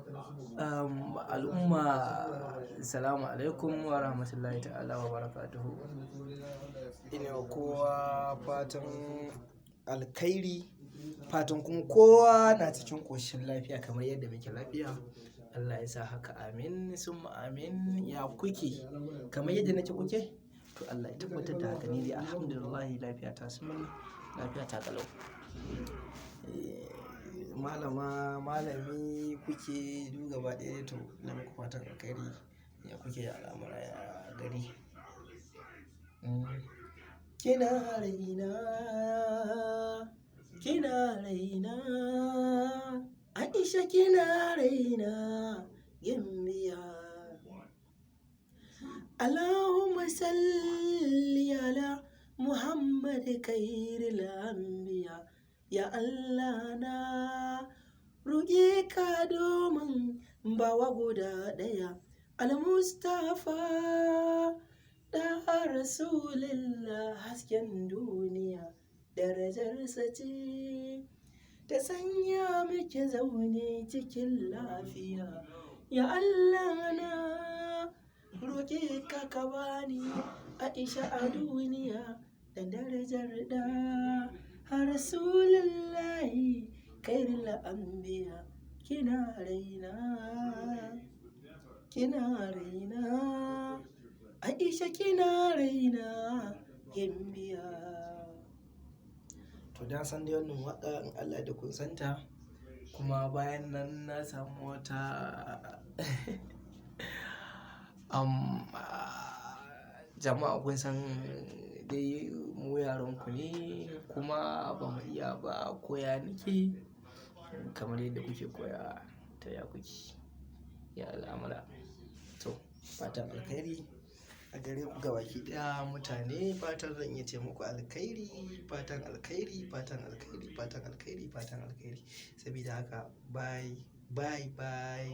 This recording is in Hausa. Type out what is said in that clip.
Al'umma, salamu alaikum wa rahmatullahi ta'ala wa barakatuhu. Ina wa kowa fatan alkhairi, fatan kuma kowa na cikin ƙoshin lafiya kamar yadda muke lafiya. Allah ya sa haka, amin summa amin. Ya kuke? Kamar yadda nake kuke? To Allah ya tabbatar da haka. Ni dai alhamdulillah, lafiya ta sumul, lafiya ta ƙalau. Malama, malami kuke duk gaba ɗaya, to ina muku fatan alkhairi. Ya kuke, al'amura, ya gari? Kina raina, kina raina, Aisha kina raina, gimbiya. Allahumma salli ala Muhammad khairil anbiya. Ya Allah, na roƙe ka domin bawa guda ɗaya. Al-Mustafa da Rasulillah, hasken duniya, darajarsa ce ta sanya muke zaune cikin lafiya. Ya Allah, na roƙe ka, ka bani Aisha a duniya da darajar da Rasulillahi khairul anbiya. Kina raina, kina raina, Aisha kina raina, gimbiya. To na san dai wannan waƙa, in Allah da kun santa. Kuma bayan nan na samu wata jama'a, kun san dai mu yaran ku ne kuma ba mu iya ba, koya nake kamar yadda kuke koya ta. Ya kuke, ya al'amura? To fatan alkhairi a gare ku gabaki ɗaya mutane. Fatan zan iya ce muku alkhairi, fatan alkhairi, fatan alkhairi, fatan alkhairi, fatan alkhairi. Sabida haka, bye bye bye.